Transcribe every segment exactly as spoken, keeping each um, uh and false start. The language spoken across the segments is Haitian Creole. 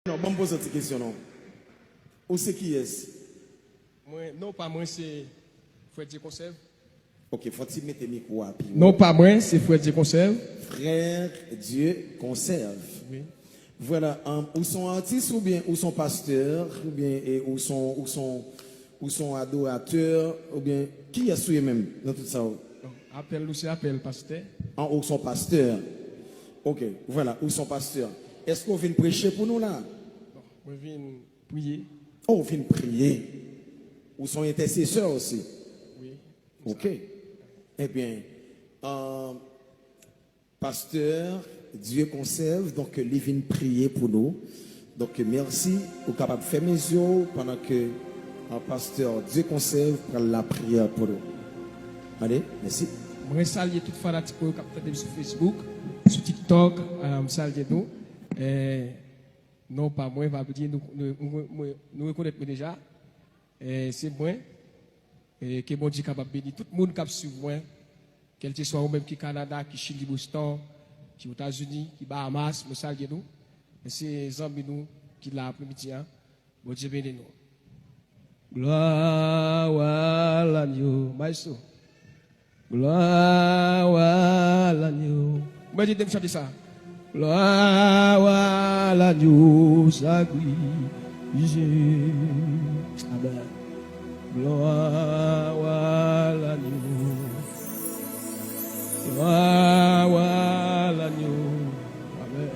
Non, ban m poze yon ti kesyon non. Ou se kiyès? Mwen, non pa mwen se Frè Dye Konsèv. Ok, fò ti mete mikwo a pi wo. Non pa mwen se Frè Dye Konsèv. Frè Dye Konsèv. Wi. Vwala, um, ou son atis oubyen ou son pastè, oubyen e, ou son, ou son, ou son adoratè, oubyen kiyès ou ye menm nan tout sa ou? Bon, apèl nou se apèl pastè. An, ou son pastè. Ok, vwala, ou son pastè. Èske ou vin preche pou nou la? Bon, mwen vin priye. Oh, ou vin priye. Ou son entèsesè osi? Wi. Ok. Ebyen, uh, pastè Dye Konsèv, donk, li vin priye pou nou. Donk, mèsi. Ou kapab fèmen zye w pandan ke, uh, pastè Dye Konsèv pral lapriyè pou nou. Ale, mèsi. Mwen salye tout fanatik mwen yo k ap tande m sou Facebook, sou TikTok, uh, m salye nou. Eh, non pa mwen, pa di nou, nou, nou, nou, nou rekonèt mwen deja. Eh, se mwen. Eh, ke Bondye kapab beni tout moun k ap swiv mwen, kèlkeswa ou menm ki Kanada, ki Chili, Boston, ki Etazini, ki Bahamas, mwen salye nou. Men se zanmi nou ki la apremidi a. Bondye beni nou. Glwa a lanyo. Maestro. Gloire à l'agneau. Mwen di m chante sa. Gloire à l'agneau sacrifié. Amen. Gloire à l'agneau. Gloire à l'agneau. Amen.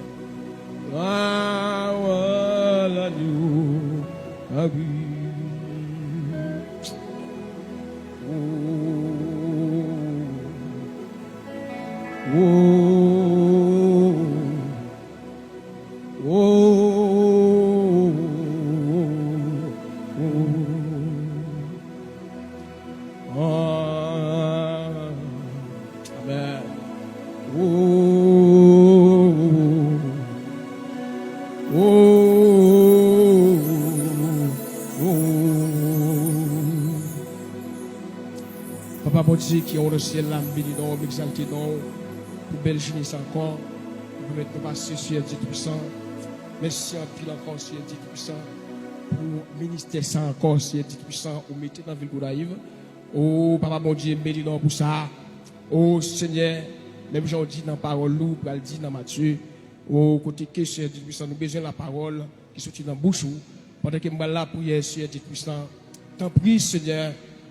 Gloire à l'agneau. Ah oui. Oh. Oh. Oh. Ah. Amen. Oh. Oh. Oh. Papa Bondye ki anwo nan syèl la, m beni non w, m egzalte non w pou bèl jounen sa ankò. Ou pèmèt nou pase, Seyè Dye Toupisan. Mèsi anpil ankò, Seyè Dye Toupisan, pou ministè sa ankò, Seyè Dye Toupisan, ou mete nan vil Gonayiv. O Papa Bondye, m beni non w pou sa. O Senyè, menm jan w di nan pawòl ou, ou pral di nan Matye, o kote ke Seyè Dye Toupisan, nou bezwen lapawòl ki soti nan bouch ou. Pandan ke m pral lapriyè, Seyè Dye Toupisan, tanpri, Senyè,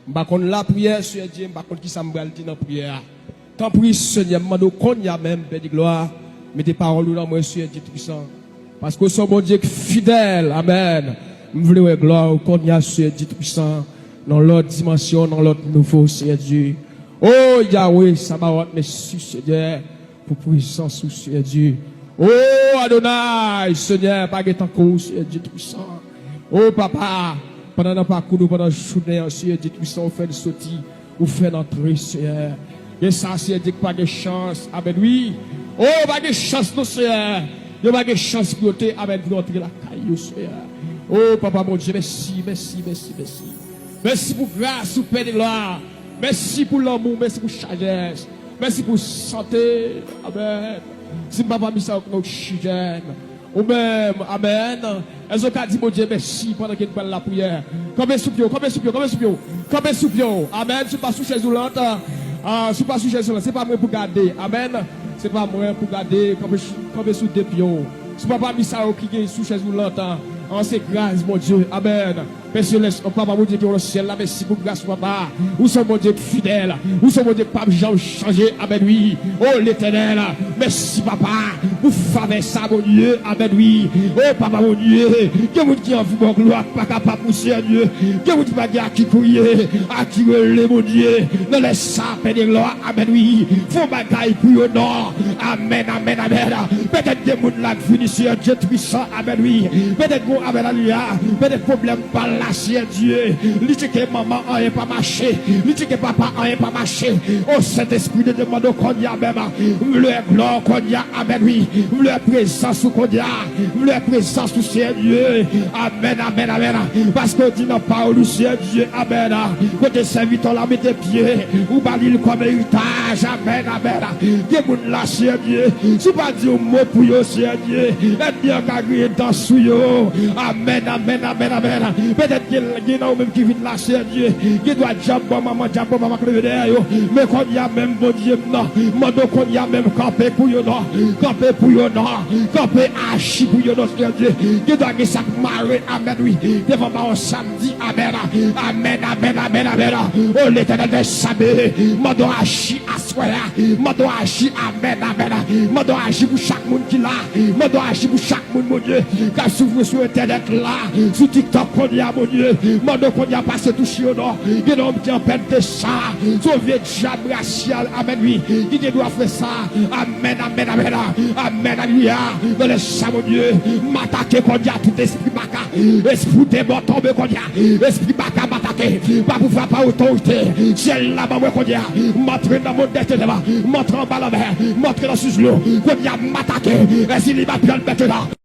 m pa konn lapriyè, Seyè Dye, m pa konn kisa m pral di nan priyè a. Tanpri, Senyè, m mande w kounye a menm, Pè de glwa, mete pawòl ou nan mwen, Seyè Dye Toupisan. Paske w se yon Bondye ki fidèl. Amèn. M vle wè glwa w kounye a, Seyè Dye Toupisan, nan lòt dimansyon, nan lòt nivo, Seyè Dye. O Yawe Sabawòt, mèsi, Senyè, pou prezans ou, Senyè Dye. O Adonay, Senyè, pa gen tankou w, Senyè Dye Toupisan. O Papa, pandan nan pakou nou, pandan jounen an, Senyè Dye Toupisan, ou fè n soti, ou fè n antre, Senyè. Gen sa, Senyè Dye, ki pa gen chans, amèn, wi. O, pa gen chans, non, Senyè. Yo pa gen chans pou yo te, amèn, pou yo antre lakay yo, Senyè. O, Papa Bondye, mèsi, mèsi, mèsi, mèsi. Mèsi pou gras ou, Pè de glwa. Mèsi pou lanmou, mèsi pou sajès. Mèsi pou sante. Amèn. Si m pa pami sa yo k nan oksijèn, ou menm, amèn. Èske w ka di Bondye mèsi pandan ke n pral lapriyè? Kanpe sou pye w, kanpe sou pye w, kanpe sou pye w. Kanpe sou pye w. Amèn. Si w pa sou chèz woulant, ah, si w pa sou chèz woulant, se pa mwen pou gade. Amèn. Se pa mwen pou gade. Kanpe, kanpe sou de pye w. Si w pa pami sa yo ki gen sou chèz woulant, ah, se gras Bondye. Amèn. Pè Selès, o Papa Bondye ki nan syèl la, mèsi pou gras ou, Papa. Ou se yon Bondye ki fidèl. Ou se yon Bondye ki p ap janm chanje. Amèn, wi. O Letènèl, mèsi, Papa, pou favè sa, Bondye. Amèn, wi. O Papa Bondye, gen moun ki anvi ba w glwa, ki pa kapab, Senyè Dye. Gen moun ki pa gen a ki kriye, a ki rele, Bondye. Nan lè sa, Pè de glwa, amèn, wi. Fè yon bagay pou yo, non. Amèn, amèn, amèn. Petèt gen moun la k vini, Senyè Dye Toupisan, amèn, wi. Petèt gen, amèn, alelouya. Petèt pwoblèm pa l la, Senyè Dye. Li di ke manman, anyen pa mache. Li di ke papa, anyen pa mache. O Sentespri de Dye, mande w kounye a menm. M vle glwa kounye a, amèn, wi. M vle prezans ou kounye a. M vle prezans ou, Senyè Dye. Amèn, amèn, amèn. Paske w di nan pawòl ou, Senyè Dye, amèn, kote sèvitè w la mete pye, ou ba li l kòm eritaj. Amèn, amèn. Gen moun la, Senyè Dye, si w pa di yon mo pou yo, Senyè Dye, ènmi an ka griyen dan sou yo. Amèn, amèn, amèn, amèn. Petèt gen, gen nan yo menm ki vin la, Senyè Dye, gen dwa dyab bò manman, dyab bò papa k leve dèyè yo. Men kounye a menm, Bondye m nan, mande w kounye a menm, kanpe pou yo non. Kanpe pou yo non. Kanpe, aji pou yo non, Senyè Dye. Gen dwa gen sa k mare, amèn, wi, devan ba w sa m di, amèn. Amèn, amèn, amèn, amèn. O Letènèl dèzame, mande w aji aswè a. Mande w aji, amèn, amèn. Mande w aji pou chak moun ki la. Mande w aji pou chak moun, Bondye, k ap swiv nou sou entènèt la, sou TikTok kounye a, Bondye. Mande w kounye a pase touche yo non. Gen nonm ki anpèn de sa. Se yon vye dyab rasyal, amèn, wi, ki gen dwa fè sa. Amèn, amèn, amèn. Amèn, alelouya. Nan lè sa, Bondye, m atake kounye a tout espri maka. Espri demon tonbe kounye a. Espri maka m atake. Pa pou frape otorite. Syèl la ban mwen kounye a. M antre nan mond dè tenèb. M antre anba lanmè. M antre nan sous dlo. Kounye a m atake. Èsi li m ap pran mèt la.